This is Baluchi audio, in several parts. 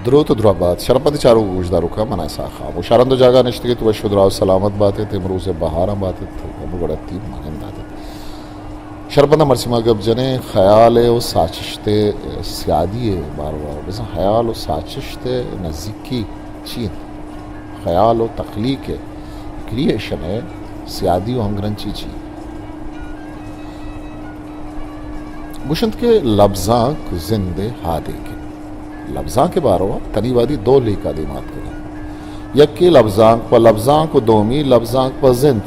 دروت ءُ دراہ بات، شرپمند چاروک ءُ گوشداروکاں، من اسحاق خان۔ شرپمند جاگہاں نشتگ ات، وش ءُ دراہ ءُ سلامت بات ات، امروز ءِ بہاراں بات ات، ہمے وڑا تیر ماہ ءَ بات ات۔ شرپمند، مرچی ما گپ جنیں خیال ءُ ساچشت ءِ سیادی ءِ باروا۔ بزاں خیال ءُ ساچشت ءِ نزیکی چی انت؟ خیال ءُ تخلیق ءِ، کریئیشن ءِ سیادی ءُ ہمگرنچی چی؟ گوشنت کہ لبزانک زند ءِ ہادیک انت۔ لبزانک ءِ باروا تنی وہدی دو لیکہ دیم ءَ اتکگ انت۔ یکے لبزانک پہ لبزانک ءُ دومی لبزانک پہ زند۔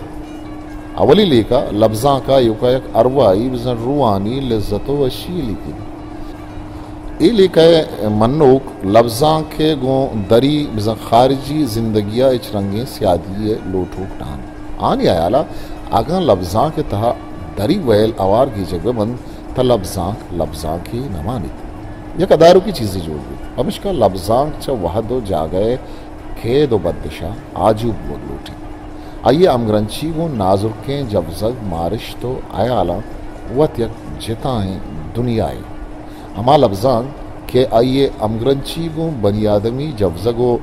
اولی لیکہ لبزانک ءَ ایوکا یک ارواہی، بزاں روحانی لذت ءُ وشی لیکگ۔ اے لیکہ ءِ منوک لبزانک ءِ گوں دری، بزاں خارجی زندگی ءَ ہچ رنگیں سیادی ءِ لوٹوک نہ انت۔ آنی ہیال ءَ اگاں لبزانک ءِ تہا دری ویل ہوار گیجگ بہ بنت، تہ لبزانک لبزانکے نہ مانیت، یک اداروکی چیزے جوڑ بیت۔ پمشکا لبزانک چہ وہد ءُ جاگہ ءِ کید ءُ بندش ءَ آجو بوگ لوٹیت۔ آئی ءِ ہمگرنچی گوں نازرکیں جبزگ، مارشت ءُ ہیالاں وت یک جتائیں دنیاے۔ ہما لبزانک کہ آئی ءِ ہمگرنچی گوں بنی آدمی جبزگ ءُ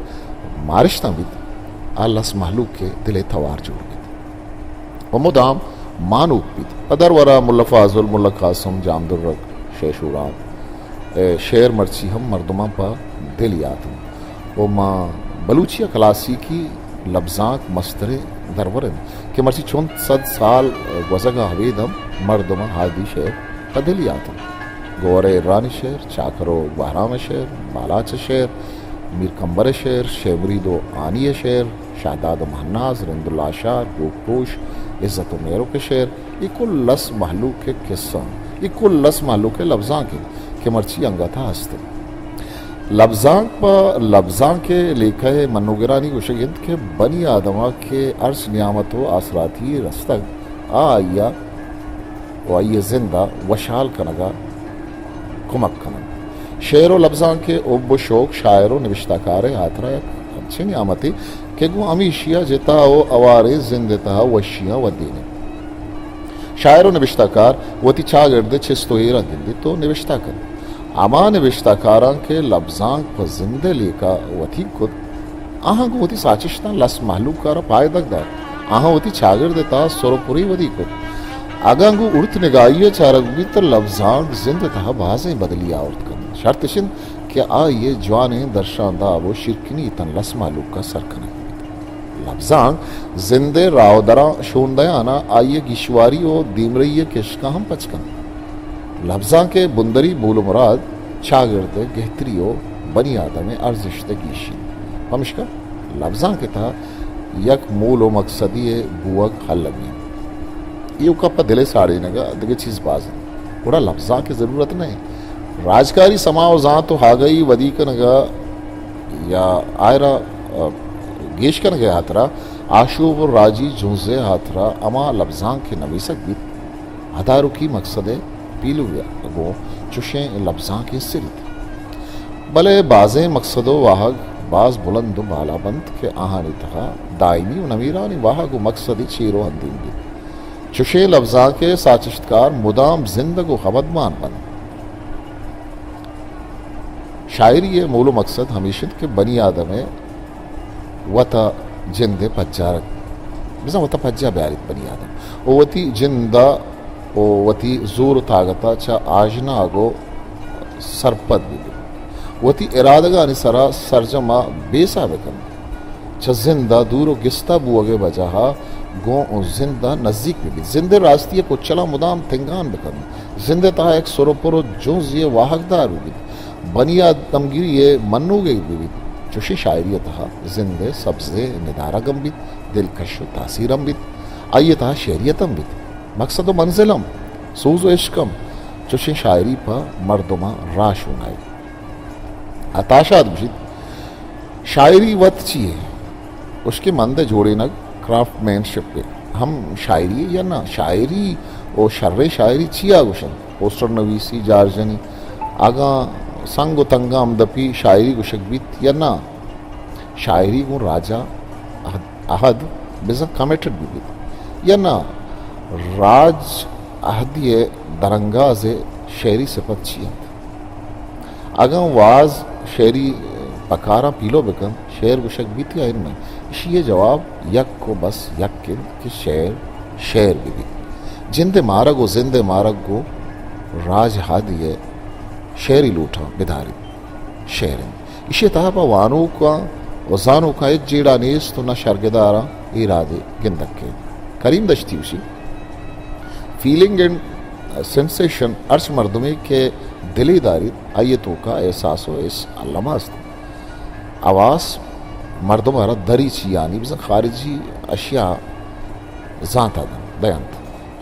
مارشتاں بیت، آ لس مہلوک ءِ دل ءِ توار جوڑ بیت ءُ مدام مانوک بیت۔ پہ درور ءَ ملا فاضل، ملا قاسم، جام درک، شے شوران ءِ شعر مرچی ہم مردماں پہ دل یات انت ءُ ماں بلوچی ءِ کلاسیکی لبزانک مستریں درور انت کہ مرچی چنت صد سال گوزگ ءَ ابید ہم مردماں ہادی شعر پہ دل یات انت۔ گوہر ءِ عرانی شعر، چاکر ءُ گوہرام ءِ شعر، بالاچ ءِ شعر، میر کمبر ءِ شعر، شے مرید ءُ ہانی ءِ شعر، شہداد ءُ مہناز، رند اللہ شار، گوک پروش، عزت ءُ مہروک ءِ شعر، اے کل لس مہلوک ءِ کسہ انت، اے کل لس مہلوک ءِ لبزانک انت کہ مرچی انگت ءَ ہست انت۔ لبزانک پہ لبزانک ءِ لیکہ ءِ منوگرانی گوشگ انت کہ بنی آدم ءَ کہ ہرچ نیامت ءُ آسراتی رستگ، آ آئی ءَ ءُ آئی ءِ زند ءَ وشحال کنگ ءَ کمک کن انت۔ شعر ءُ لبزانک ءِ حب ءُ شوق شاعر ءُ نبشتہ کار ءِ ہاترا یک انچیں نیامتے کہ گوں ہمیشی ءَ جتا ءُ ہواریں زند ءِ تہا وشیاں ودینیت۔ شاعر ءُ نبشتہ کار وتی چاگرد ءِ چست ءُ ایراں گندیت ءُ نبشتہ کنت۔ ہما نبشتہ کاراں کہ لبزانک پہ زند ءِ لیکہ وتیگ کت، آہاں گوں وتی ساچشتاں لس مہلوک ءَ را پائدگ دات۔ آہاں وتی چاگرد ءِ تہا سر ءُ پری ودی کت۔ اگاں گوں اڑت نگاہی ءَ چارگ بیت، تہ لبزانک زند ءِ تہا بازیں بدلی آورت کنت۔ شرط اش انت کہ آئی ءِ جوانیں درشانداب ءُ شیرکنی تاں لس مہلوک ءَ سر کنگ بیت۔ لبزانک زند ءِ راہ ءُ دراں شون دیان ءَ آئی ءِ گیشواری ءُ دیمرئی ءِ کشکاں ہم پچ کنت۔ لبزانک ءِ بندری مول ءُ مراد چاگرد ءِ گہتری ءُ بنی آدم ءِ ارزشت ءِ گیشی انت۔ پمشکا لبزانک ءِ تہا یک مول ءُ مقصدے ءِ بوہگ المی انت۔ ایوکا پہ دل ءِ ساڑینگ ءَ دگہ چیز باز انت، گڑا لبزانک ءِ ضرورت نہ انت۔ راجکاری سما ءُ زانت ءُ آگہی ودی کنگ ءَ یا آئرا، آ، گیش کنگ ءِ ہاترا آشوب ءُ راجی جنز ءِ ہاترا ہما لبزانک کہ نویسگ بیت، ادارکی مقصد ءِ پیلو ءَ گوں چشیں لبزانکے سریت۔ بلے بازیں مقصد ءُ واہگ باز بلند ءُ بالا بنت کہ آہانی تہا دائمی ءُ نمیرانیں واہگ ءُ مقصدے چیر ءُ اندیم بیت۔ چشیں لبزانک ءِ ساچشتکار مدام زندگ ءُ ہبدمان بنت۔ شاعری ءِ مول ءُ مقصد ہمیش انت کہ بنی آدم ءِ وت ءَ جند ءِ پجارگ، بزاں وت ءَ پجا بیاریت بنی آدم ءُ وتی جند ءَ ءُ وتی زور ءُ تاگت ءَ چہ آژناگ ءُ سرپد بہ بیت۔ وتی ارادگانی سرا سرجم ءَ بیسہ بہ کنت۔ چہ زند ءَ دور ءُ گستا بوگ ءِ بجاہ ءَ گوں زند ءَ نزیک بہ بیت۔ زند ءِ راستی ءِ کچلاں مدام تنگان بہ کنت۔ زند ءِ تہا یک سر ءُ پر ءُ جنزے ءِ واہگدار بہ بیت۔ بنی آدمگری ءِ منوگے بہ بیت۔ چشیں شاعری ءِ تہا زند ءِ سبزیں ندارگ ہم بیت، دلکش ءُ تاثیر ہم بیت۔ آئی ءِ تہا شعریت ہم بیت، مقصد ءُ منزل ہم، سوز ءُ عشق ہم۔ چشیں شاعری پہ مردماں راہ شونائیت۔ عطا شاد گوشیت، شاعری وت چی یے؟ اشکے مند ءِ جوڑینگ، کرافٹ مین شپ، ہم شاعری یے یا نہ؟ شاعری ءُ شریں شاعری چیا گوشنت؟ پوسٹر نویسی، جارجنی، اگاں سنگ ءُ تنگاں ہمدپی شاعری گوشگ بیت یا نہ؟ شاعری گوں راج ءَ عہد، عہد بزاں کمیٹڈ بہ بیت یا نہ؟ راج عہدی ءِ درانگاز ءِ شعری صفت چی انت؟ اگاں واز شعری پہ کاراں پیلو بہ کنت، شعر گوشگ بیت یا اناں؟ ایشی ءِ جواب یک ءُ بس یک انت کہ شعر، شعر بہ بیت۔ جند ءِ مارگ ءُ زند ءِ مارگ گوں راج ہادی ءِ شعری لوٹاں بداریت، شعر انت۔ ایشی ءِ تہا پہ وانوکاں ءُ زانوکاں ہچ جیڑہ نیست ءُ نہ شرگداراں اے راج ءِ گندگ کئیت۔ کریم دشتی گوشی، فیلنگ اینڈ سینسیشن، ہرچ مردمے کہ دلے داریت، آئی ءِ توکا احساس ءُ حس الما است۔ حواس مردم ءَ را دری چیانی، بزاں خارجی اشیاء زانت ءَ دنت، دینت۔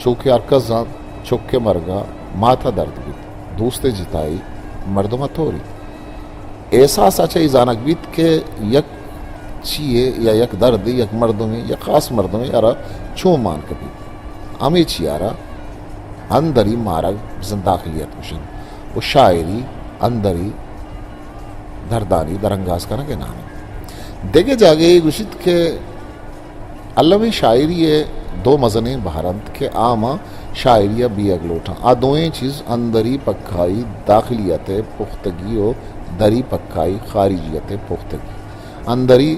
چو کہ ہرکس زانت، چک ءِ مرگ ءَ مات ءَ درد بیت، دوست ءِ جتائی مردم ءَ توریت۔ احساس ءَ چہ اے زانگ بیت کہ یک چیے یا یک دردے یک مردمے، یک خاص مردمے ءَ را چون مان کپیت۔ ہمے چی ءَ را اندری مارگ بزاں داخلیت گوشنت ءُ شاعری اندری دردانی درانگاز کنگ ءِ نام انت۔ دگہ جاگہے گوشیت کہ المی شاعری ءِ دو مزنیں بہر انت کہ آ ما شاعری ءَ بیگ لوٹاں۔ آ دوئیں چیز اندری پکائی داخلیت ءِ پختگی ءُ دری پکائی خارجیت ءِ پختگی۔ اندری،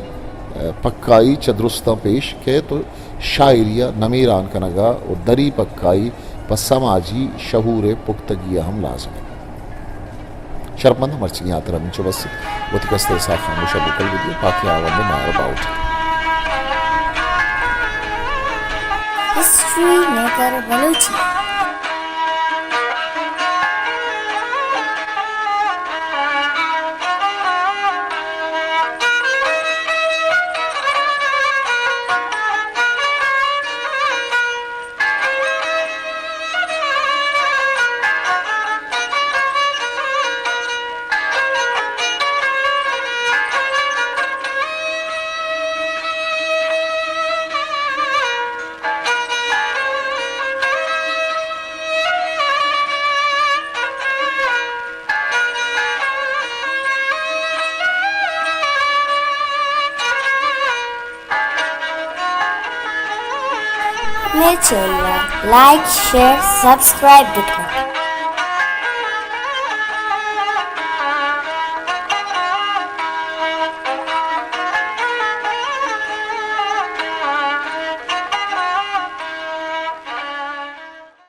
ءَ، پکائی چہ درستاں پیش کئیت ءُ شاعری ءَ نمیران کنگ ءَ ءُ دری پکائی پہ سماجی شعور ءِ پختگی ءَ ہم لازم انت۔ شرپمند مرچیگیں ہاتر ہمینچو بس، وتی کست ءِ ساہ خاموش ءَ بکل بدیو، پاکیں آوند ءِ ماہر باہوٹ۔ History maker Balochi. مئے چینل ءَ لائک، شیئر، سبسکرائب بکن۔